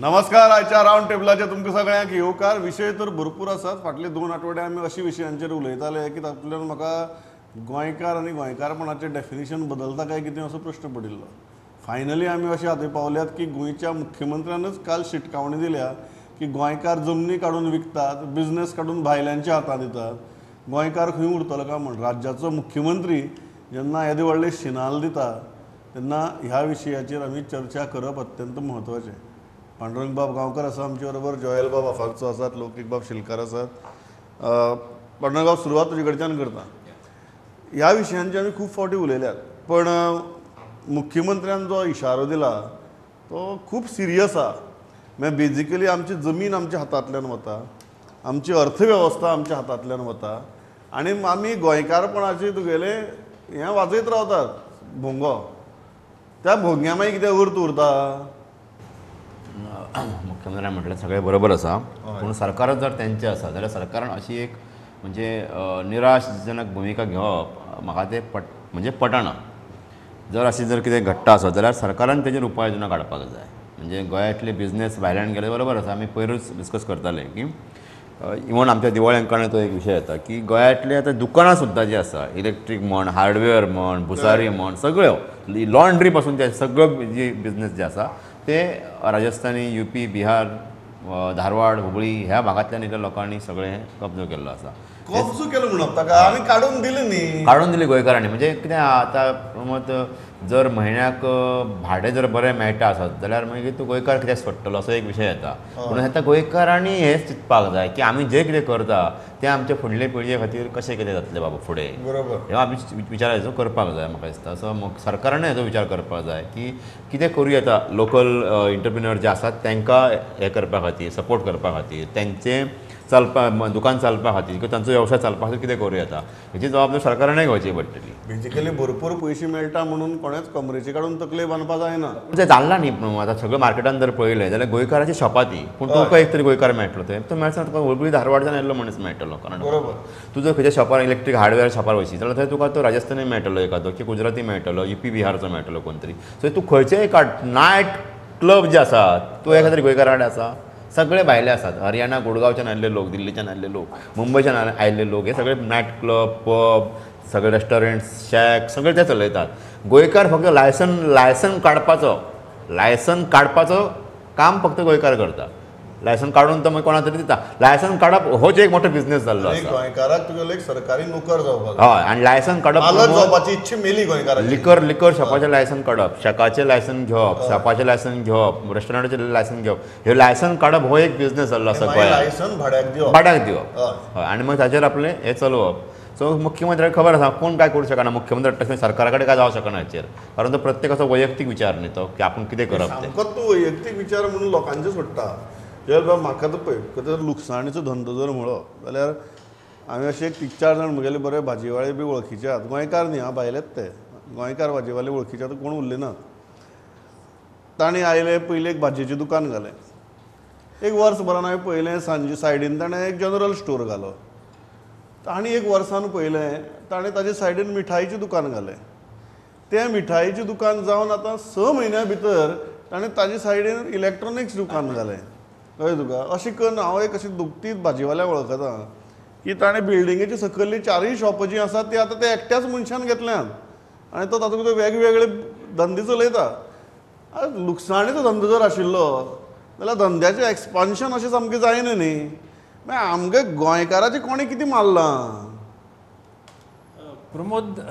नमस्कार. आयच्या रावंड टेबलाचे तुमकां सगळ्यांक येवकार. विशय तर भरपूर आसात. फाटले 2 आठवडे आमी अशी विशयांचेर उलयताले की तातूंतल्यान म्हाका गोंयकार आनी गोंयकारपणाचें डेफिनेशन बदलता काय कितें असो प्रश्न पडिल्लो. फायनली आमी अशे हाती पावल्यात की गोंयच्या मुख्यमंत्र्यानच काल शिटकावणी दिल्या की गोंयकार जमनी काडून विकतात, बिजनेस काडून भायल्यांच्या हातांत दितात, गोंयकार खंय उरतलो काय म्हण. राज्याचो मुख्यमंत्री जेन्ना येदे व्हडले शिनाल दिता तेन्ना ह्या विशयाचेर आमी चर्चा करप अत्यंत म्हत्वाचें. पांडुरंगबाब गांवकर आसा आमचे बरोबर, जोयलबाब आफांचो आसात, लौकीकबाब शिलकार आसात. पांडुरंगबाब, सुरवात तुजे कडच्यान करता. ह्या विशयांचे आमी खूब फावटी उलयल्यात, पण मुख्यमंत्र्यान जो इशारो दिला तो खूब सिरियस आसा. म्हळ्यार बेजिकली आमची जमीन आमच्या हातांतल्यान वता, आमची अर्थवेवस्था आमच्या हातांतल्यान वता आनी आमी गोंयकारपणाचे तुगेलें हें वाजयत रावतात भोंगो. त्या भोंग्या मागीर कितें अर्थ उरता? मुख्यमंत्र्यान म्हटलें सगळें बरोबर आसा, पूण सरकारच जर तेंचें आसा जाल्यार सरकारान अशी एक म्हणजे निराशजनक भुमिका घेवप म्हाका तें म्हणजे पटना. जर अशें जर कितें घडटा आसत जाल्यार सरकारान तेजेर उपाय योजना काडपाक जाय. म्हणजे गोंयांतले बिजनेस भायल्यान गेले बरोबर आसा, आमी पयरूच डिस्कस करताले की इवन आमच्या दिवाळी अंकाने तो एक विशय येता की गोंयांतले आतां दुकानां सुद्दां जी आसा, इलेक्ट्रीक म्हण, हार्डवेअर म्हण, भुसारी म्हण, सगळ्यो लॉन्ड्री पासून ते सगळ्यो जी बिजनेस जे आसा ते राजस्थानी, युपी, बिहार, धारवाड, हुबळी ह्या भागांतल्यान इतल्या लोकांनी सगळें कब्जो केल्लो आसा. कब्जो केलो म्हणप ताका आमी काडून दिले न्ही, काडून दिले गोंयकारांनी. म्हणजे कितें आतां प्रमोद, जर म्हयन्याक भाडें जर बरें मेळटा आसत जाल्यार मागीर तूं गोंयकार कित्याक सोडटलो असो एक विशय येता. पूण आतां गोंयकारांनी हें चिंतपाक जाय की आमी जें कितें करता तें आमच्या फुडले पिळगे खातीर कशें कितें जातलें बाबा फुडें, बरोबर हे आमी विचार हेजो करपाक जाय. म्हाका दिसता असो सरकारानूय हेजो विचार करपाक जाय की कितें करूं येता लोकल एंटरप्रिन्युअर जे आसात तांकां हें करपा खातीर, सपोर्ट करपा खातीर, तेंचें चलपा दुकान चलपा खातीर किंवा तांचो व्यवसाय चलपा खातीर कितें करूं येता हेची जबाबदारी सरकारानूय घेवची पडटली. बेजिकली भरपूर पयशे मेळटा म्हणून कोणेच कमरेचे काडून तकले बांदपा जायना. तें जाल्लां न्ही. आतां सगळें मार्केटान जर पळयलें जाल्यार गोंयकाराची शॉपां ती, पूण तुका एक तरी गोंयकार मेळटलो थंय, तो मेळचो तुका हुबळी धारवाडच्यान आयिल्लो मनीस मेळटलो. कारण बरोबर तूं जर खंयच्या शॉपार इलेक्ट्रीक हार्डवेअर शॉपार वयशी जाल्यार थंय तुका तो राजस्थानी मेळटलो एखादो, की गुजराती मेळटलो, युपी बिहारचो मेळटलो कोण तरी. सो तूं खंयचेय काड, नायट क्लब जे आसा तूं एखादो तरी गोंयकारा कडेन आसा, सगळे भायले आसात. हरियाणा, गुडगांवच्यान आयिल्ले लोक, दिल्लीच्यान आयिल्ले लोक, मुंबयच्यान आयिल्ले लोक, हे सगळे नायट क्लब, पब, सगळे रेस्टॉरंट्स, शॅक सगळे ते चलयतात. गोंयकार फक्त लायसन काडपाचो, लायसन काडपाचो काम फक्त गोंयकार करता. लायसन काडून तो मागीर कोणा तरी दिता. लायसन काडप होच एक मोठो बिजनेस जाल्लो आसा. गोंयकाराक तुगेलो एक सरकारी नोकर जावपाक, हय, आनी लायसन काडप जावपाची इच्छा मेली गोंयकाराची. लिकर शॉपाचें लायसन काडप, शॅकाचें लायसन घेवप, शॉपाचें लायसन घेवप, रेस्टॉरंटाचें लायसन घेवप, हे लायसन काडप हो एक बिजनेस जाल्लो आसा गोंयांत. लायसन भाड्याक दिवप, भाड्याक दिवप, हय, आनी मागीर ताचेर आपलें हें चलोवप. सो मुख्यमंत्र्याक खबर आसा कोण काय करूं शकना, मुख्यमंत्री तशें सरकारा कडेन काय जावं शकना हेचेर, कारण तो प्रत्येकाचो वैयक्तीक विचार न्ही तो की आपूण कितें करप तें. तूं वैयक्तीक विचार म्हणून लोकांचे सोडटा. जेल बाब, म्हाका तर पळय जर लुकसाणीचो धंदो जर म्हणलो जाल्यार आमी अशे एक 3-4 जाण म्हगेले बरे भाजीवाले बी वळखीचे आहात. गोंयकार न्ही आं, भायलेच ते गोंयकार भाजीवाले वळखीचे आतां कोण उरले नात. तांणी आयले पयलीं एक भाजयेचें दुकान घालें, एक वर्सभरान हांवें पळयलें सांजे सायडीन ताणें एक जनरल स्टोर घालो. आनी एक वर्सान पळयलें ताणें ताजे सायडीन मिठाईचें दुकान घालें. तें मिठाईचें दुकान जावन आतां 6 म्हयन्या भितर ताणें ताजे सायडीन इलेक्ट्रॉनिक्स दुकान घालें. कळ्ळें तुका? अशें करून हांव एक अशी दुखतीत भाजीवाल्याक वळखता की ताणें बिल्डिंगेची सकयल्ली 4 शॉपां जीं आसात ती आतां ते एकट्याच मनशान घेतल्यात आनी तो तातूंत भितर वेगवेगळे धंदे चलयता. आतां लुकसाणीचो धंदो जर आशिल्लो जाल्यार धंद्याचें एक्सपान्शन अशें सामकें जायना न्ही. मागीर आमगे गोंयकाराचें कोणें कितें मारलां? Pramod,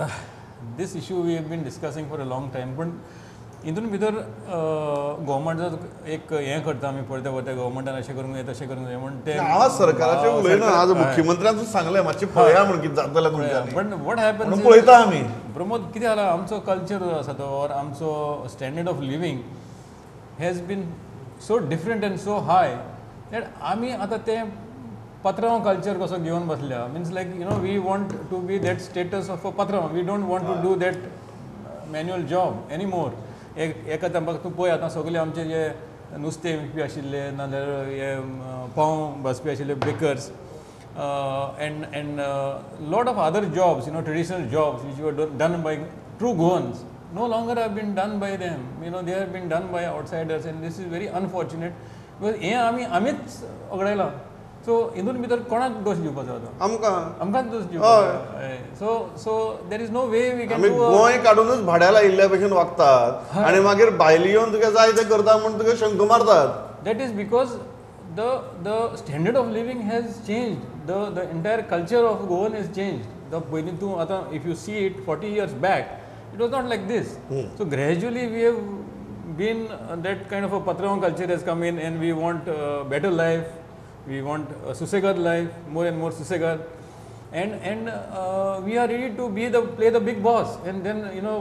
this issue we have been discussing for a long time. पूण हितून भितर गव्हर्मेंट एक हें करता आमी परते परते गव्हर्मेंटान अशें करूंक जाय तशें करूंक जाय म्हण तें हांव सरकाराचें उलयना. आज मुख्यमंत्र्यान सांगलें मातशें पळया म्हण कितें जातलें तुमच्यांनी, बट what happens पळयता आमी. प्रमोद, कितें जाला आमचो कल्चर जो आसा तो ऑर आमचो standard of living has been so different and so high that आमी आतां तें पात्रांव कल्चर कसो घेवन बसल्या. Means like you know we want to be that status of a पात्रांव, we don't want to do that manual job any more. एक एका तेंपाक तूं पळय आतां सगळे आमचे जे नुस्तें विकपी आशिल्ले नाजाल्यार हे पाव भाजपी आशिल्ले bakers and lot of other jobs, you know, traditional jobs which were done by true Goans no longer have been done by them. You know, they have been done by outsiders, and this is very unfortunate. Because हें आमी आमीच वगडायलां. So हितून भितर कोणाक दोश दिवपाचो आतां? आमकां आमकांच दोश दिवपाचो. So so there is no way we can. Goa काडूनच भाड्या लायिल्ल्या भशेन वागतात आनी मागीर भायली येवन तुका जाय तें करता म्हूण तुका शंक मारतात. That is because the standard of living has changed. The entire culture of Goan has changed. The पयलीं तूं आतां if you see it 40 years back, it was not like this. So gradually we have been that kind of a patrav culture has come in, and we want better life, we want a susegad life, more and more susegad, and we are ready to be the play the big boss, and then you know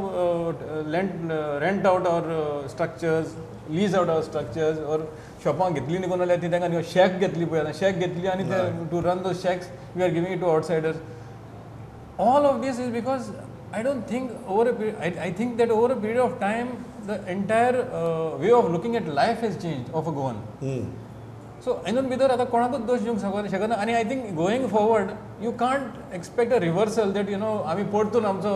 rent out our structures, lease out our structures, or शॉपां घेतली न्ही कोण जाल्यार ती तांकां shack घेतली पळय आतां शॅक घेतली आनी ते to run those shacks we are giving it to outsiders. All of this is because I don't think over a period, I think that over a period of time the entire way of looking at life has changed of a Goan. So हितून भितर आतां कोणाकूच दोश दिवंक शकना. आनी I think going forward you can't expect a reversal that you know आमी परतून आमचो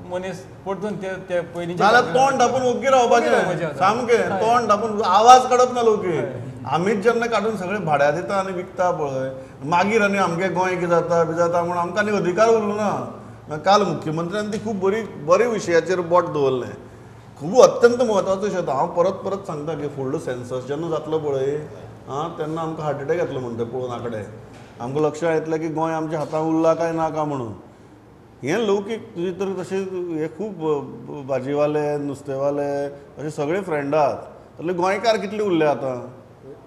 मनीस परतून ते पयलीं तोंड धापून ओग्गी रावपाचें, सामकें तोंड धापून आवाज काडप ना लोकी. आमीच जेन्ना काडून सगळे भाड्या दिता आनी विकता पळय, मागीर आनी आमगे गोंय कितें जाता बी जाता म्हूण आमकां आनी अधिकार उरलो ना. काल मुख्यमंत्र्यान ती खूब बरी बरे विशयाचेर बोट दवरलें, खूब अत्यंत म्हत्वाचो विशय. हांव परत परत सांगता की फुडलो सेन्सस जेन्ना जातलो पळय आं तेन्ना आमकां हार्ट एटॅक येतलो म्हणटा पळोवन आंकडे. आमकां लक्षांत येतलें की गोंय आमच्या हातांत उरलां काय ना काय म्हणून. हें लौकीक तुजें तर तशें हे खूब भाजीवाले नुस्तेवाले अशे सगळे फ्रेंड आहात, जाल्यार गोंयकार कितले उरले आतां?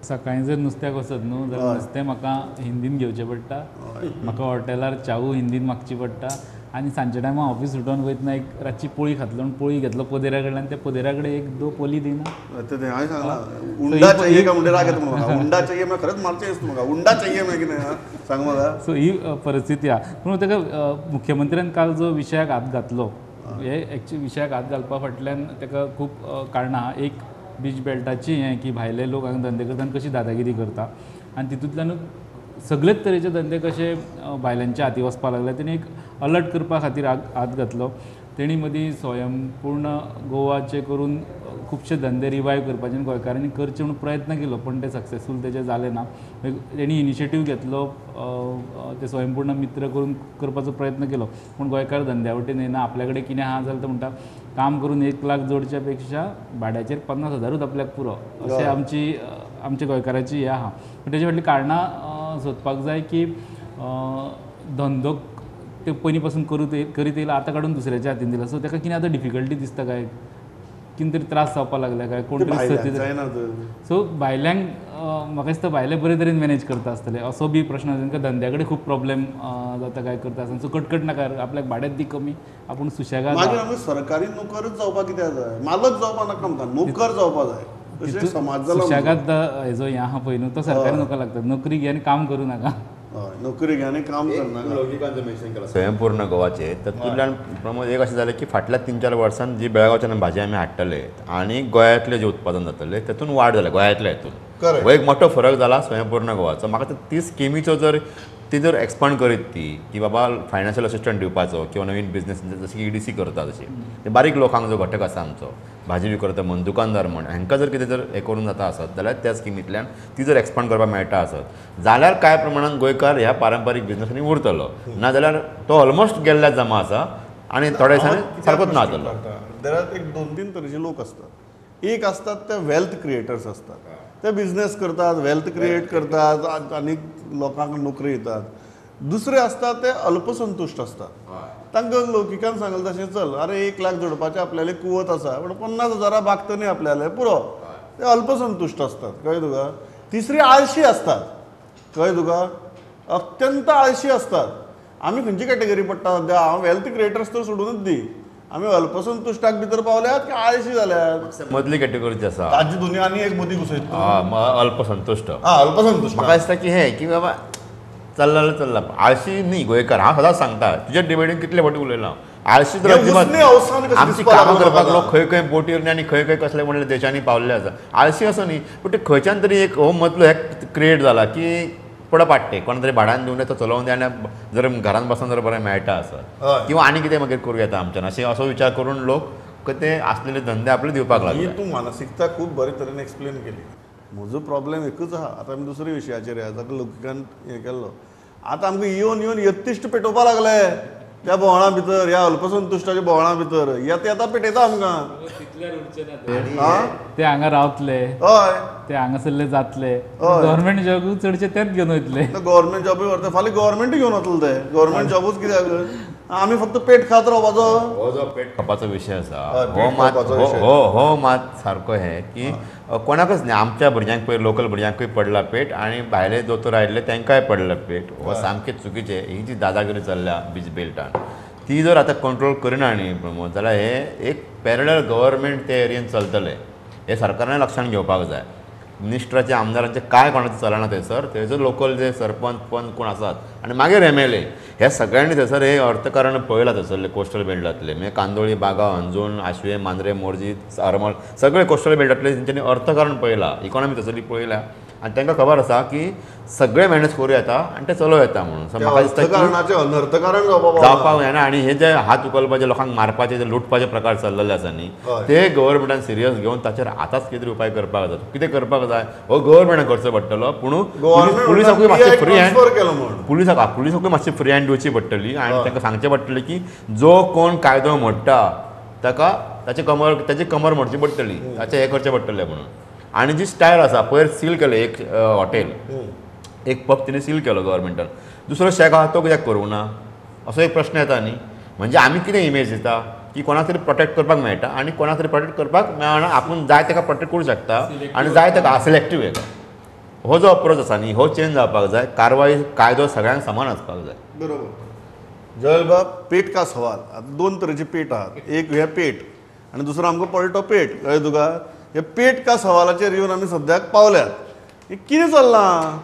सकाळीं जर नुस्त्याक वचत न्हू जाल्यार नुस्तें म्हाका हिंदीन घेवचें पडटा, म्हाका हॉटेलार च्यावू हिंदीन मागची पडटा, आनी सांजच्या टायमार ऑफीस सुटोवन वयतना एक रातची पोळी खातलो म्हूण पोळी घेतलो पदेरा कडल्यान, त्या पदेरा कडेन एक दो पोली दिना. हांवें सांगलां उंडा चाहिए काय म्हणटा राग येता म्हाका. उंडा चाहिए म्हळ्यार खरेंच मारचें दिसता म्हाका. उंडा चाहिए म्हळ्यार कितें सांग म्हाका. सो ही परिस्थिती आहा. पूण ताका मुख्यमंत्र्यान काल जो विशयाक हात घातलो, हे एक्चुअली विशयाक हात घालपा फाटल्यान ताका खूब कारणां आहा. एक बीच बेल्टाची हें की भायले लोक हांगा धंदे करता आनी कशी दादागिरी करता, आनी तितूंतल्यानूच सगळेच तरेचे धंदे कशे भायल्यांच्या हाती वचपाक लागले. तेणी एक अलर्ट करपा खातीर हात घातलो. तेणी मदीं स्वयंपूर्ण गोवाचे करून खुबशे धंदे रिवायव करपाचे आनी गोंयकारांनी करचे म्हूण प्रयत्न केलो, पूण ते सक्सेसफूल तेजे जाले ना. तेणी इनिशिएटीव घेतलो, ते स्वयंपूर्ण मित्र करून करपाचो प्रयत्न केलो, पूण गोंयकार धंद्या वटेन येना. आपल्या कडेन कितें आहा जाल्यार तो म्हणटा काम करून 1 लाख जोडच्या पेक्षा भाड्याचेर 50,000 आपल्याक पुरो, अशें आमची आमच्या गोंयकाराची हें आहा. पूण तेजे फाटलीं कारणां सोदपाक जाय की धंदो ते पयलीं पासून करीत येयला, आतां काडून दुसऱ्याच्या हातीन दिला. सो ताका कितें आतां डिफिकल्टी दिसता काय, कितें तरी त्रास जावपाक लागले काय, कोण तरी सती. सो भायल्यांक म्हाका दिसता भायले बरे तरेन मॅनेज करता आसतले असो बी प्रश्न. तांकां धंद्या कडेन खूब प्रॉब्लेम जाता काय करता आसतना. सो कटकट नाका, आपल्याक भाड्यात दी कमी, आपूण सुशेगाद. मागीर आमी सरकारी नोकरच जावपाक कित्याक जाय, मालक जावपाक नाका आमकां, नोकर जावपाक जाय. सुशेगाद हेजो हें आहा पळय न्हू, तो सरकारी नोकर लागता. नोकरी घे आनी काम करूं नाका, नोकरी घे आनी काम करनाका. स्वयंपूर्ण गोवाचे तातूंतल्यान प्रमोद एक अशें जालें की फाटल्या 3-4 वर्सान जी बेळगांवच्यान भाजी आमी हाडटले आनी गोंयांतलें जें उत्पादन जातलें तातूंत वाड जाल्या गोंयांतल्या हितून. हो एक मोठो फरक जाला स्वयंपूर्ण गोवाचो. म्हाका ती स्किमीचो जर ती जर एक्सपांड करीत ती की बाबा फायनान्शियल असिस्टंट दिवपाचो किंवा नवीन बिजनेस जशें की EDC करता तशें ते बारीक लोकांक जो घटक आसा आमचो भाजी विक्रतो म्हण दुकानदार म्हण हांकां जर कितें जर हें करून जाता आसत जाल्यार त्या स्किमींतल्यान ती जर एक्सपांड करपाक मेळटा आसत जाल्यार कांय प्रमाणान गोंयकार ह्या पारंपारीक बिजनेसांनी उरतलो, ना जाल्यार तो ऑलमोस्ट गेल्ल्या जमा आसा आनी थोड्या दिसांनी सारकोच ना जातलो. दरात एक 2-3 तरेचे लोक आसतात. एक आसतात ते वेल्थ क्रिएटर्स आसतात, ते बिजनेस करतात, वेल्थ क्रिएट करतात आनी लोकांक नोकरी दितात. दुसरे आसतात ते अल्पसंतुश्ट आसतात, तांकां लौकिकान सांगलें तशें चल अरे 1 लाख जोडपाचें आपल्याले कुवत आसा पूण 50,000 भागता न्ही आपल्याले पुरो, ते अल्पसंतुश्ट आसतात. कळ्ळें तुका? तिसरी आळशी आसतात, कळ्ळें तुका? अत्यंत आळशी आसतात. आमी खंयची कॅटेगरी पडटा सद्या? हांव वेल्थ क्रिएटर्स तर सोडूनच दी, आमी अल्पसंतुश्टाक भितर पावल्यात की आळशी जाल्यात? मदली कॅटेगरी जी आसा ताजी दुनिया आनी एक मदीं घुसयता अल्पसंतुश्ट. अल्पसंतुश्ट म्हाका दिसता की हें की बाबा चल्ला जाल्यार चल्ला, आळशी न्ही गोंयकार. हांव सदांच सांगता, तुज्या डिबेटीन कितले फावटी उलयलां, आळशी तर अजिबात. आमची कामां करपाक लोक खंय खंय बोटीर आनी खंय खंय कसले म्हणले देशांनी पावल्ले आसा. आळशी असो न्ही, पूण ते खंयच्यान तरी एक हो मदलो हे क्रिएट जाला की पडप हाडटे कोण तरी भाड्यान दिवन तो चलोवन दी आनी जर घरान बसून जर बरें मेळटा आसत किंवा आनी कितें मागीर करूं येता आमच्यान अशें असो विचार करून लोक ते आसलेले धंदे आपले दिवपाक लागले. ही तूं मानसिकता खूब बरे तरेन एक्सप्लेन केली. म्हजो प्रॉब्लेम एकूच आहा. आतां आमी दुसऱ्या विशयाचेर या, ताका लौकिकान हें केल्लो. आतां आमकां येवन येवन यत्तिश्ट पेटोवपा लागले त्या बोवाळा भितर, ह्या अल्पसंतुश्टाच्या बोवाळा भितर येता येता पेटयता आमकां. ते हांगा रावतले, हय, ते हांगासरले जातले, गव्हर्मेंट जॉब चडशे तेच घेवन वयतले. गव्हर्मेंट जॉबूय व्हरता, फाल्यां गव्हर्मेंटूय घेवन वतले ते. गव्हर्मेंट जॉबूच कित्याक, आमी फक्त पेट खात रावपाचो. हो जो पेट खावपाचो विशय आसा हो मात हो मात सारको हें की कोणाकच न्ही, आमच्या भुरग्यांक पळय, लोकल भुरग्यांकूय पडला पेट आनी भायले दोतोर आयिल्ले तांकांय पडला पेट. हो सामकें चुकीचें. ही जी दादागिरी चल्ल्या बीच बेल्टान ती जर आतां कंट्रोल करिना न्ही प्रमोद, जाल्यार हे एक पॅरलल गव्हर्मेंट ते एरियेन चलतलें. हें सरकारान लक्षांत घेवपाक जाय. मिनिस्टराचे आमदारांचे कांय कोणाचें चलना थंयसर. थंयसर लोकल जे सरपंच पंच कोण आसात आनी मागीर MLA हे सगळ्यांनी थंयसर हे अर्थकारण पळयलां थंयसरले कोस्टल बेल्टांतले, म्हणजे कांदोळी, बागा, अंजूण, आशवे, मांद्रे, मोरजी, आरमोल सगळे कोस्टल बेल्टांतले तेंच्यांनी अर्थकारण पळयलां, इकॉनॉमी थंयसरली पळयल्या आनी तांकां खबर आसा की सगळे मॅनेज करूं येता आनी ते चलोवं येता म्हणून. सो म्हाका दिसता अनर्थकारण जावपाक जायना. आनी हे जे हात उखलपाचे, लोकांक मारपाचे, जे लुटपाचे प्रकार चल्लेले आसा न्ही, ते गव्हर्मेंटान सिरियस घेवन ताचेर आतांच कितें तरी उपाय करपाक जाय. कितें करपाक जाय हो गव्हर्मेंटान करचो पडटलो. पूण पुलिसाकूय मातशें फ्री हँड, पुलिसाकूय मातशें फ्री हँड दिवची पडटली आनी तांकां सांगचें पडटलें की जो कोण कायदो मोडटा ताका ताची कमर मोडची पडटली, ताचें हें करचें पडटलें म्हणून. आनी जी स्टायल आसा, पयर सील केलें एक हॉटेल, एक पब तिणें सील केलो गव्हर्मेंटान, दुसरो शेक आहा तो कित्याक करूंक ना असो एक प्रश्न येता न्ही. म्हणजे आमी कितें इमेज दिता की कोणाक तरी प्रोटेक्ट करपाक मेळटा आनी कोणाक तरी प्रोटेक्ट करपाक मेळना, आपूण जाय ताका प्रोटेक्ट करूं शकता आनी जाय ताका सिलेक्टीव येता. हो जो अप्रोच आसा न्ही हो चेंज जावपाक जाय. कारवाय कायदो सगळ्यांक समान आसपाक जाय. बरोबर. जयबाब, पेट का सवाल. आतां दोन तरेचे पेट आहात, एक हे पेट आनी दुसरो आमकां पळटो पेट. कळ्ळें तुका? हे पेट का सवालाचेर येवन आमी सद्याक पावल्यात. हें कितें चल्लां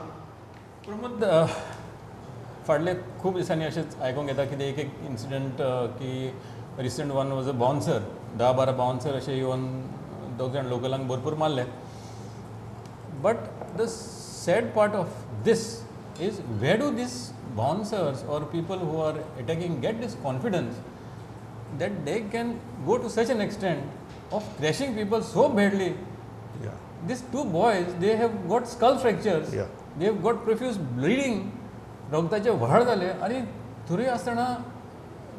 प्रमोद? फाटले खूब दिसांनी अशेंच आयकूंक येता कितें एक एक इन्सिडंट की recent one was a bouncer, 10-12 bouncer अशे येवन दोग जाण लोकलांक भरपूर मारले. But the sad part of this is where do these bouncers or people who are attacking get this confidence that they can go to such an extent of thrashing people so badly? Yeah. These two boys, they have got skull fractures. Yeah. They have got profuse bleeding. रक्ताचे व्हाळ जाले आनी थोडी आसतना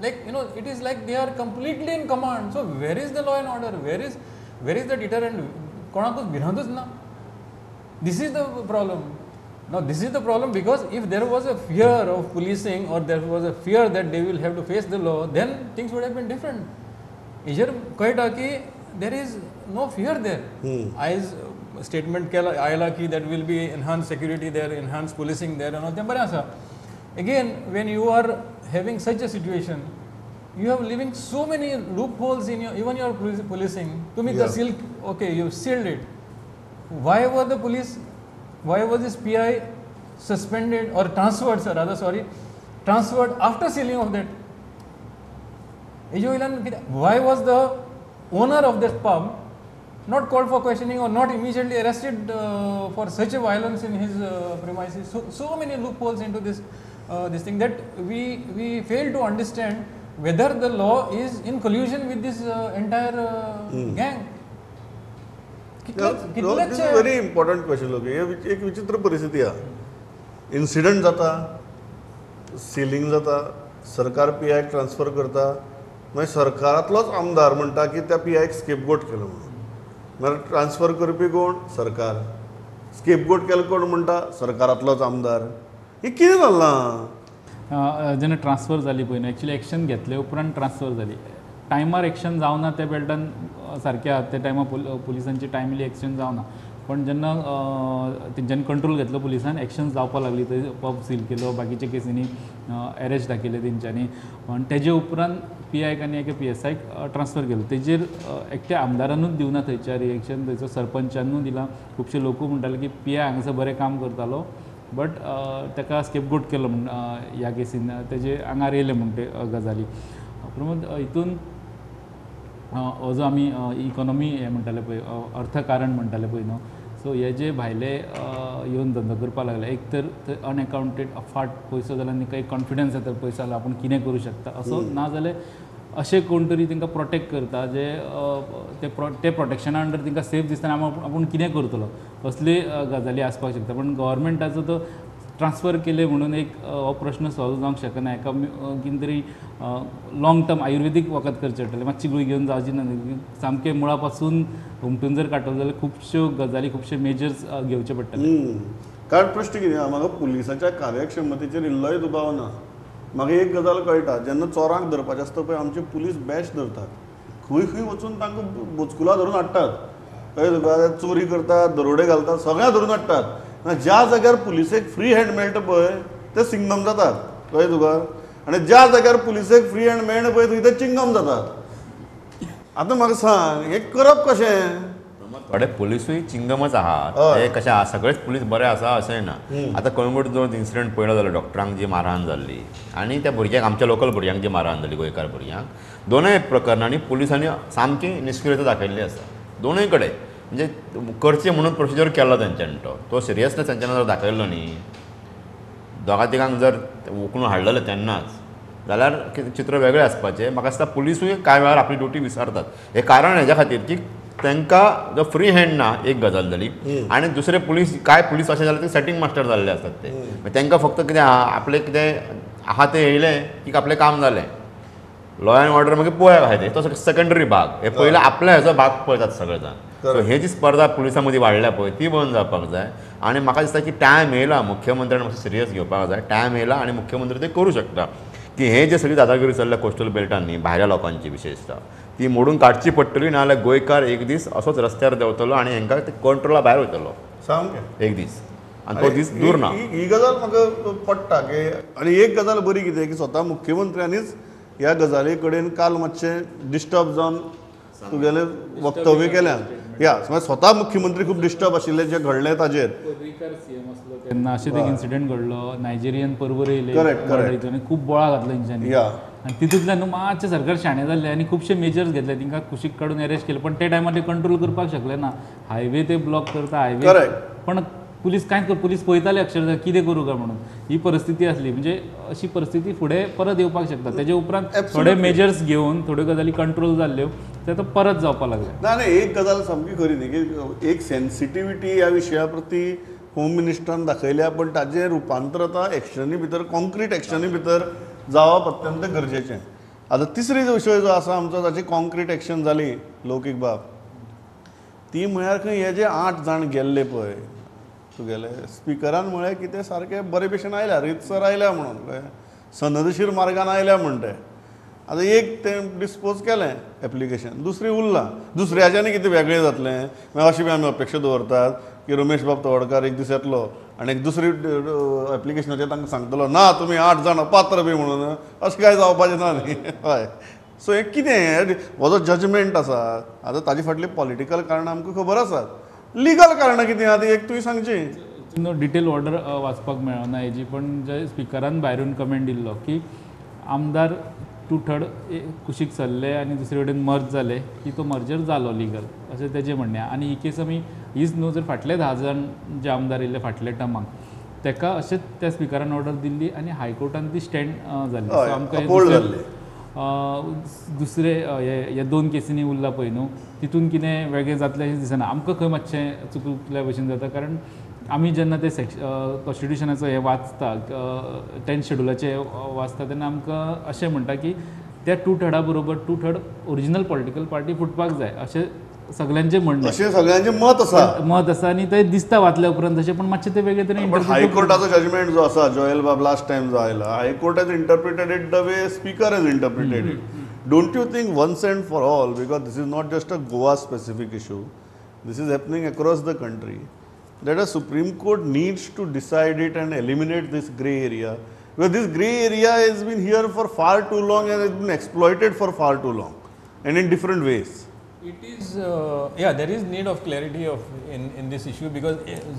like you know it is like they are completely in command. So where is the law and order? Where is the deterrent? कोणाकूच भिरांतूच ना. This is the problem. Now this is the problem because if there was a fear of policing or there was a fear that they will have to face the law, then things would have been different. हेजेर कळटा की there is no fear there. आयज statement केला आयला की that will be enhanced security there, enhanced policing there and all, तें बरें आसा. Again, when you are having such a situation, you have leaving so many loopholes in your even your policing. तुमी the seal, okay, you sealed it. Why were the police, why was this PI suspended or transferred, sir, rather sorry, transferred after sealing of that? Why was the owner of that pub not called for questioning or not immediately arrested for such a violence in his premises? So many loopholes into this this thing that we fail to understand whether the law is in collusion with this entire gang. This is a very important question. Look, एक विचित्र परिस्थिती आहे. Incident जाता, ceiling जाता, सरकार PI transfer करता, मागीर सरकारांतलोच आमदार म्हणटा की त्या PI scapegoat केलो म्हणून. मागीर ट्रान्सफर करपी कोण? सरकार. स्केपगोट केलो कोण म्हणटा? सरकारांतलोच आमदार. हें कितें चल्लां? जेन्ना ट्रान्सफर जाली पळय न्हू, एक्चुअली एक्शन घेतले उपरांत ट्रान्सफर जाली. टायमार एक्शन जावना त्या बेल्टान सारकें आहा, त्या टायमार पुलिसांची टायमली एक्शन जावना. पण जेन्ना तेंच्यांनी कंट्रोल घेतलो पुलिसान, एक्शन जावपाक लागली. थंय पब सील केलो, बाकीच्या केसींनी एरेस्ट दाखयले तेंच्यांनी. आनी तेजे उपरांत PI आनी एका PSI transfer केलो. तेजेर एकट्या आमदारानूच दिवना थंयच्या रिएक्शन, थंयचो सरपंचानूय दिलां. खुबशे लोकूय म्हणटाले की PI हांगासर बरें काम करतालो, बट ताका स्केपगोट केलो म्हण ह्या केसीन, तेजे आंगार येयले म्हण ते गजाली. प्रमोद, हितून हो जो आमी इकॉनॉमी हें म्हणटाले पळय, अर्थकारण म्हणटाले पळय न्हू, सो हे जे भायले येवन धंदो करपाक लागले, एक तर थंय अनएकाउंटेड अफाट पयसो जाल्यार तांकां एक कॉन्फिडन्स येता, पयसो जाल्यार आपूण कितें करूं शकता असो, ना जाल्यार अशें कोण तरी तांकां प्रोटेक्ट करता जे ते प्रोटेक्शना अंडर तांकां सेफ दिसतना आपूण कितें करतलो असली गजाली आसपाक शकता. पूण गव्हर्मेंटाचो तो ट्रान्सफर केले म्हणून एक हो प्रश्न सॉल्व जावंक शकना. एका कितें तरी लाँग टर्म आयुर्वेदीक वखद करचें पडटलें, मातशी गुळी घेवन जावची ना, सामकें मुळा पासून हुमटून जर काडटलो जाल्यार खुबश्यो गजाली खुबशे मेजर्स घेवचे पडटले. कारण प्रश्न कितें आहा, म्हाका पुलिसाच्या कार्यक्षमतेचेर इल्लोय दुबाव ना. म्हाका एक गजाल कळटा, जेन्ना चोरांक धरपाचें आसता पळय आमचे पुलीस बॅच धरतात, खंय खंय वचून तांकां बोचकुला धरून हाडटात, कळ्ळें तुका, चोरी करतात, दरोडे घालतात, सगळ्यां धरून हाडटात. ज्या जाग्यार पुलिसेक फ्री हँड मेळटा पळय ते सिंगम जातात, कळ्ळें तुका, आनी ज्या जाग्यार पुलिसेक फ्री हँड मेळना पळय थंय ते चिंगम जातात. आतां म्हाका सांग हें करप कशें? थोडे पुलिसूय चिंगमच आहात, ते कशें आहा सगळेच पुलीस बरे आसा अशेंय ना. आतां कळंगूट जो इन्सिडंट पळयलो जाल्यार डॉक्टरांक जी मारहाण जाल्ली आनी त्या भुरग्यांक आमच्या लोकल भुरग्यांक जी मारहाण जाली गोंयकार भुरग्यांक, दोनूय प्रकरणांनी पुलिसांनी सामकी निश्क्रियता दाखयल्ली आसा दोनूय कडेन. म्हणजे करचें म्हणून प्रोसिजर केलो तेंच्यांनी, तो सिरियसनेस तेंच्यांनी जर दाखयल्लो न्ही, दोगा तिगांक जर उखलून हाडलेलें तेन्नाच जाल्यार चित्र वेगळें आसपाचें. म्हाका दिसता पुलिसूय कांय वेळार आपली ड्युटी विसरतात. हें कारण हेज्या खातीर की तांकां जो फ्री हँड ना एक गजाल जाली, आनी दुसरे पुलीस कांय पुलीस अशें जाले ते सेटींग मास्टर जाल्ले आसतात, ते तांकां फक्त कितें आहा आपलें कितें आहा तें येयलें की आपलें काम जालें, लॉ एंड ऑर्डर मागीर पळोवया कशें तें, तो सेकंडरी भाग. हे पयलीं आपल्या हेजो भाग पळयतात सगळे जाण. सो हे जी स्पर्धा पुलिसां मदीं वाडल्या पळय ती बंद जावपाक जाय. आनी म्हाका दिसता की टायम येयला मुख्यमंत्र्यान मातसो सिरियस घेवपाक जाय, टायम येयला आनी मुख्यमंत्री ते करूं शकता की हे जे सगळी दादागिरी चल्ल्या कोस्टल बेल्टांनी भायल्या लोकांची विशेषता ती मोडून काडची पडटली, ना जाल्यार गोंयकार एक दीस असोच रस्त्यार देंवतलो आनी हेंकां ते कंट्रोला भायर वयतलो सामकें एक दीस, आनी तो दीस दूर ना. ही गजाल म्हाका पडटा की, आनी एक गजाल बरी कितें की स्वता मुख्यमंत्र्यांनीच ह्या गजाली कडेन काल मातशें डिस्टर्ब जावन तुगेलें वक्तव्य केल्यान. या स्वता मुख्यमंत्री खूब डिस्टर्ब आशिल्ले जें घडलें ताजेर. पर्रीकर सीएम आसलो तेन्ना अशेंच एक इन्सिडंट घडलो, नायजेरियन परवर येयले आनी खूब बोळा घातलो तेंच्यांनी, आनी तितूंतल्यान न्हू मातशें सरकार शाणें जाल्लें आनी खुबशे मेजर्स घेतले, तांकां कुशीक काडून अरेस्ट केले, पण ते टायमार ते कंट्रोल करपाक शकले ना. हायवे ते ब्लॉक करता हायवे, पण पुलीस कांयच पुलीस पळयताले अक्षरशः कितें करूं काय म्हणून. ही परिस्थिती आसली, म्हणजे अशी परिस्थिती फुडें परत येवपाक शकता. तेजे उपरांत थोडे मेजर्स घेवन थोड्यो गजाली कंट्रोल जाल्ल्यो ते आतां परत जावपाक लागले. ना ना, एक गजाल सामकी खरी न्ही की एक सेन्सिटिविटी ह्या विशया प्रती होम मिनिस्टरान दाखयल्या, पण ताजें रुपांतर आतां एक्शनी भितर कॉन्क्रीट एक्शनी भितर जावप अत्यंत गरजेचें. आतां तिसरी विशय जो आसा आमचो ताची कॉन्क्रीट एक्शन जाली लौकीक बाब, ती म्हळ्यार खंय हे जे 8 जाण गेल्ले पळय तुगेले स्पिकरान म्हळें की ते सारके बरे भशेन आयल्या, रितसर आयल्या म्हणून, कळ्ळें, सनदशीर मार्गान आयल्या म्हण ते. आतां एक तें डिस्पोज केलें एप्लिकेशन, दुसरी उरलां, दुसऱ्याच्यानी कितें वेगळें जातलें मागीर अशी बी आमी अपेक्षा दवरतात की रमेश बाब तवडकार एक दीस येतलो आनी एक दुसरी एप्लिकेशनाचेर तांकां सांगतलो ना तुमी 8 जाण अपात्र बी म्हणून, अशें कांय जावपाचें ना न्ही. हय, सो हें कितें हो जो जजमेंट आसा आतां ताजे फाटलीं पॉलिटिकल कारणां आमकां खबर आसात, लिगल कारणां कितें आहा ती एक तुवें सांगची. डिटेल ऑर्डर वाचपाक मेळना हेजी, पण जे स्पिकरान भायरून कमेंट दिल्लो की आमदार 2/3 कुशीक सरले आनी दुसरे कडेन मर्ज जाले की तो मर्जर जालो लिगल अशें तेजें म्हणणें. आनी ही केस आमी हीच न्हू जर फाटले 10 जाण जे आमदार येयल्ले फाटल्या टर्माक तेका अशेंच त्या स्पिकरान ऑर्डर दिल्ली आनी हायकोर्टान ती स्टँड जाल्ली. सो आमकां दुसरे हे 2 केसींनी उरला पळय न्हू तितून कितें वेगळें जातलें अशें दिसना. आमकां खंय मातशें चुकल्या भशेन जाता, कारण आमी जेन्ना ते कॉन्स्टिट्युशनाचो हें वाचता 10th शेड्युलाचें वाचता तेन्ना आमकां अशें म्हणटा की त्या 2/3 बरोबर 2/3 ओरिजिनल पॉलिटिकल पार्टी फुटपाक जाय अशें सगळ्यांचें म्हणणें, अशें सगळ्यांचें मत आसा, मत आसा आनी तें दिसता वाचल्या उपरांत तशें, पण मातशें तें वेगळे तरेन. हायकोर्टाचो जजमेंट जो आसा जोएल बाब लास्ट टायम जो आयला, high court has interpreted it the way speaker has interpreted it. Don't you think once and for all, because this is not just a Goa specific issue, this is happening across the country, that a Supreme Court needs to decide it and eliminate this grey area, because this grey area has been here for far too long and has been exploited for far too long and in different ways. It is, yeah, there is need of clarity of in this issue, because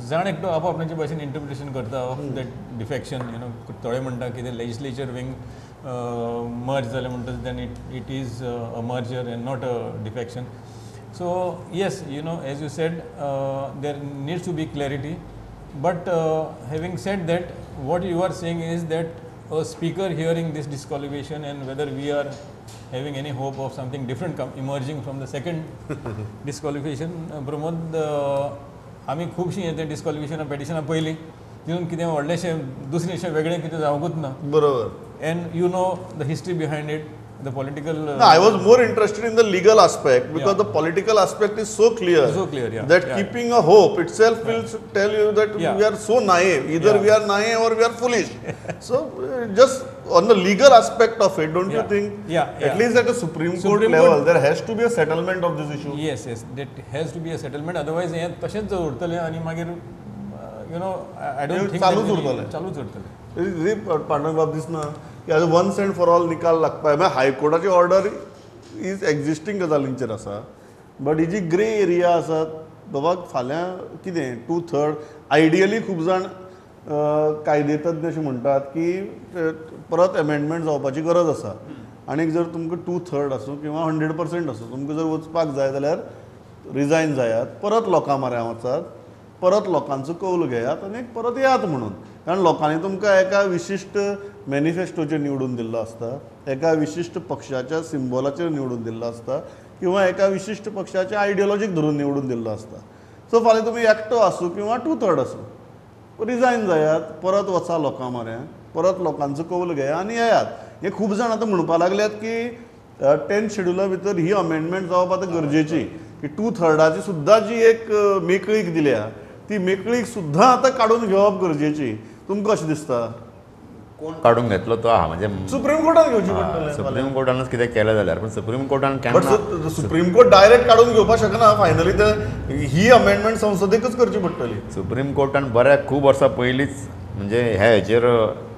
जाण एकटो आप आपणाचे भाशेन interpretation करता of that defection, you know, थोडे म्हणटा की ते लेजिस्लेचर विंग मर्ज जालें म्हणटच then it is a merger and not a defection. So yes, you know, as you said, there needs to be clarity, but having said that, what you are saying is that a speaker hearing this disqualification and whether we are having any hope of something different emerging from the second disqualification. Pramod, आमी खुबशीं हें डिस्क्वॉलिफिकेशनां पिटिशनां पळयलीं, तितून कितें व्हडलेशें दुसरें वेगळें कितें जावंकूच ना. बरोबर. And you know the history behind it, the political. No, I was more interested in the legal aspect because the political aspect is so clear. So clear, yeah. That keeping a hope itself will tell you that we are so naive. Either we are naive or we are foolish. So just on the legal aspect of it, don't you think? Yeah. At least at a Supreme Court level, there has to be a settlement of this issue. Yes, yes, that has to be a settlement. Otherwise, हे तशेंच उरतलें आनी मागीर you know, I don't think. चालूच उरतलें. चालूच उरतलें. पांडुरंग बाब दिसना की आतां वन्स एंड फॉर ऑल निकाल लागपा जाय. हायकोर्टाची ऑर्डर is existing गजालींचेर आसा, but he ji grey area आसा बाबा फाल्यां कितें 2/3 आयडियली खूब जाण कायदेतज्ञ अशें म्हणटात की परत एमेंडमेंट जावपाची गरज आसा आनी जर तुमकां 2/3 आसूं किंवा 100% आसूं तुमकां जर वचपाक जाय जाल्यार रिजायन जायात, परत लोकां म्हऱ्यान वचात, परत लोकांचो कौल घेयात आनी परत येयात म्हणून. कारण लोकांनी तुमकां एका विशिश्ट मॅनिफेस्टोचेर निवडून दिल्लो आसता, एका विशिश्ट पक्षाच्या सिंबॉलाचेर निवडून दिल्लो आसता किंवा एका विशिश्ट पक्षाच्या आयडियोलॉजीक धरून निवडून दिल्लो आसता. सो फाल्यां तुमी एकटो आसूं किंवा 2/3 आसूं, रिजायन जायात, परत वचा लोकां म्हऱ्यान, परत लोकांचो कौल घेया आनी येयात. हे खूब जाण आतां म्हणपाक लागल्यात की 10th शेड्युला भितर ही अमेंडमेंट जावप आतां गरजेची, की 2/3 सुद्दां जी एक मेकळीक दिल्या ती मेकळीक सुद्दां आतां काडून घेवप गरजेची. तुमकां अशें दिसता? कोण काडून घेतलो तो आहा म्हणजे सुप्रीम कोर्टान घेवची पडटलें. सुप्रीम कोर्टानच कितें केलें जाल्यार, पूण सुप्रीम कोर्टान केन्ना सुप्रीम कोर्ट डायरेक्ट काडून घेवपाक शकना, फायनली ते ही अमेंडमेंट संसदेकच करची पडटली. सुप्रीम कोर्टान बऱ्या खूब वर्सां पयलींच म्हणजे ह्या हेचेर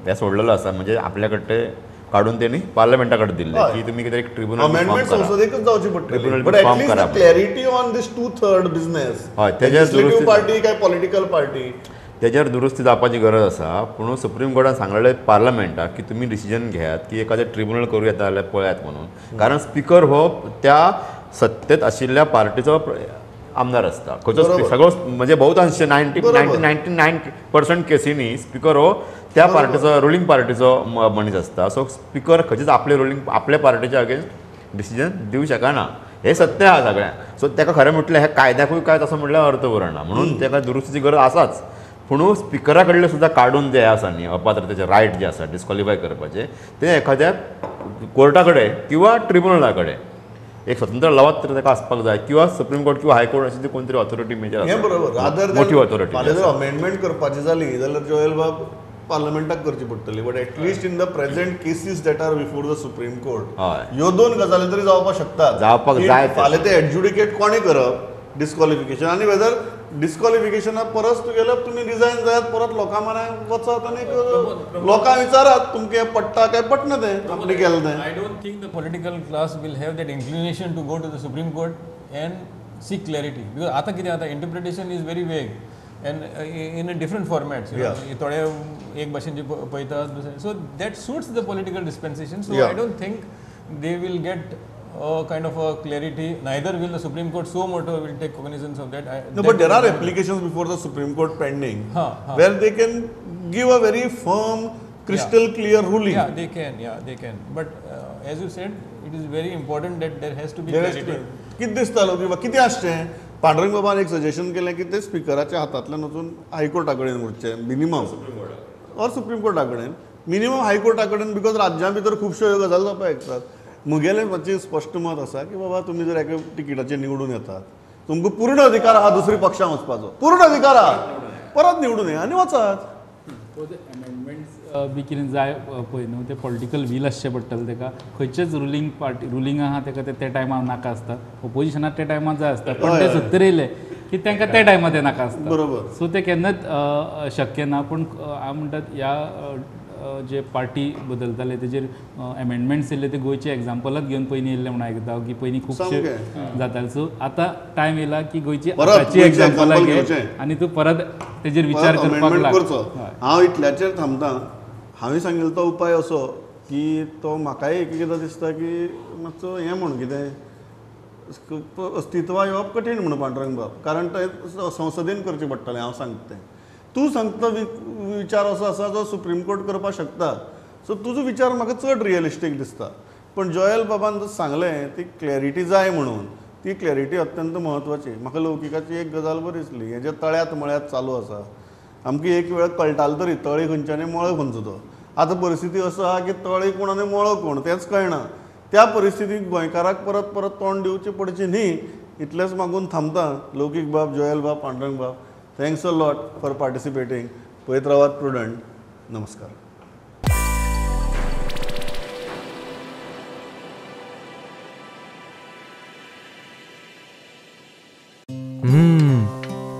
हें सोडलेलो आसा, म्हणजे आपल्या कडेन काडून तेणी पार्लमेंटा कडेन दिल्लें की तुमी कितें एक ट्रिब्युनल अमेंडमेंट संसदेकच जावची पडटली. But at least the clarity on this 2/3 business. हय, तेजेर पार्टी काय पॉलिटिकल पार्टी तेजेर दुरुस्ती जावपाची गरज आसा. पूण सुप्रीम कोर्टान सांगलेलें पार्लमेंटाक की तुमी डिसिजन घेयात की एखादें ट्रिब्युनल करूं येता जाल्यार पळयात म्हणून. कारण स्पिकर हो त्या सत्तेत आशिल्ल्या पार्टीचो आमदार आसता, खंयचो सगळो म्हणजे बहुतांश 99% केसींनी स्पिकर हो त्या पार्टीचो रुलींग पार्टीचो मनीस आसता. सो स्पिकर खंयचेच आपले रुलींग आपल्या पार्टीच्या अगेन्स्ट डिसिजन दिवं शकना, हें सत्य आसा सगळ्यांक. सो ताका खरें म्हटल्यार ह्या कायद्याकूय काय तसो म्हटल्यार अर्थ उरना, म्हणून ताका दुरुस्तीची गरज आसाच. पूण स्पिकरा कडले सुद्दां काडून जे आसा न्ही अपात्रतेचे रायट जे आसा डिस्क्वॉलिफाय करपाचे, ते एखाद्या कोर्टा कडेन किंवा ट्रिब्युनला कडेन एक स्वतंत्र लवाद तर ताका आसपाक जाय, किंवा सुप्रीम कोर्ट किंवा हायकोर्ट अशी कोण तरी ऑथॉरिटी मेजर बरोबर मोठी ऑथॉरिटी. जर अमेंडमेंट करपाची जाली जाल्यार जोएल बाब पार्लमेंटाक करची पडटली, but at least in the present cases that are before the Supreme Court ह्यो दोन गजाली तरी जावपाक शकतात, जावपाक जाय. फाल्यां ते एडज्युडिकेट कोणें करप डिस्क्वॉलिफिकेशन, आनी वेदर डिस्क्वॉलिफिकेशना परस तुगेले तुमी रिजायन जायात, परत लोकां म्हऱ्यान वचात आनी लोकांक विचारात तुमकां पडटा काय पटना तें आपणें केलें तें. I don't think the political class will have that inclination to go to the Supreme Court and seek clarity, because आतां कितें जाता, interpretation is very vague and in a different formats. थोडे एक भाशेन पळयतात दुसरे, so that suits the political dispensation. So I don't think they will get a kind of a clarity, neither will the Supreme Court so moto will take cognizance of that. No, but there are applications before the Supreme Court pending where they can give a very firm, crystal clear ruling. Yeah, they can, yeah, they can. But as you said, it is very important that there has to be clarity. कितें दिसतालो की कितें आसचें, पांडुरंग बाबान एक suggestion केलें की ते स्पिकराच्या हातांतल्यान वचून हायकोर्टा कडेन वचचें मिनिमम, ऑर सुप्रीम कोर्टा कडेन मिनिमम हायकोर्टा कडेन, because राज्यां भितर खुबश्यो ह्यो गजाली जावपाक शकतात. म्हगेलें मातशें स्पश्ट मत आसा की बाबा तुमी जर एका तिकिटाचेर निवडून येतात तुमकां पूर्ण अधिकार आहा दुसरी पक्षां वचपाचो, पूर्ण अधिकार आहा, परत निवडून येया आनी वचात. अमेंडमेंट्स बी कितें जाय पळय न्हू, ते पॉलिटिकल वील आसचें पडटलें ताका. खंयचेच रुलींग पार्टी रुलींग आहा ताका ते टायमार नाका आसता, ओपोजिशनाक ते टायमार जाय आसता, पण ते सत्तेर येयले की तांकां त्या टायमार ते नाका आसता. बरोबर. सो ते केन्नाच शक्य ना. पूण हांव म्हणटात ह्या जे पार्टी बदलताले तेजेर एमेंडमेंट्स येयल्ले ते गोंयचे एग्जाम्पलाच घेवन पयलीं येयल्ले म्हूण आयकता की पयलीं खुबशे जाताले. सो आतां टायम येयला की गोंयची आतांची एग्जाम्पलां घे आनी तूं परत तेजेर विचार करपाक लाग. हांव इतल्याचेर थांबता. हांवें सांगिल्लो तो उपाय असो की तो म्हाकाय एक एकदां दिसता की मातसो हें म्हूण कितें अस्तित्वा येवप कठीण म्हूण पांडुरंग बाब, कारण तें संसदेन करचें पडटलें. हांव सांगता तें, तूं सांगता विचार असो आसा जो सुप्रीम कोर्ट करपाक शकता, सो तुजो विचार म्हाका चड रियलिस्टीक दिसता. पण जोयल बाबान जर सांगलें ती क्लॅरिटी जाय म्हणून, ती क्लॅरिटी अत्यंत म्हत्वाची. म्हाका लौकिकाची एक गजाल बरी दिसली, हें जें तळ्यात मळ्यात चालू आसा, आमकां एक वेळ कळटालो तरी तळी खंयची आनी मळो खंयचो तो. आतां परिस्थिती असो आहा की तळी कोण आनी मळो कोण तेंच कळना. त्या परिस्थितीक गोंयकाराक परत परत तोंड दिवचें पडचें न्ही इतलेंच मागून थांबता. लौकीक बाब, जोयल बाब, पांडुरंग बाब, thanks a lot for participating. पळयत रावात प्रुडंट. नमस्कार.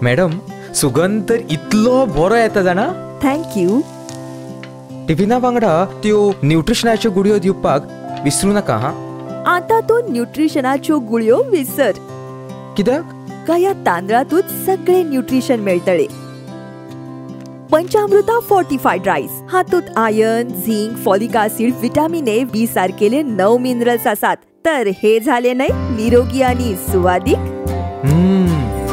मॅडम, सुगंध तर इतलो बरो येता जाणा. Thank you. टिफिना वांगडा त्यो न्यूट्रिशनाच्यो गुळयो दिवपाक विसरू नाका. हा, आता तूं न्यूट्रिशनाच्यो गुळयो विसर. कित्याक? काया तांदळातूच सगळे न्यूट्रिशन मेळटले. पंचामृता फोर्टिफायड रायस हातूंत iron, zinc, folic acid, vitamin A, B सारकेले 9 minerals आसात. तर हे झाले न्हय निरोगी आनी सुवादीक.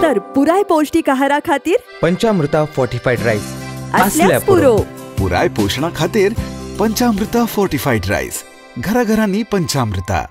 तर पुराय पौष्टिक आहारा खातीर पंचामृता फोर्टिफायड रायस असल्याच पुरो. पुराय पोषणा खातीर पंचामृता फोर्टिफायड रायस. घराघरांनी पंचामृता.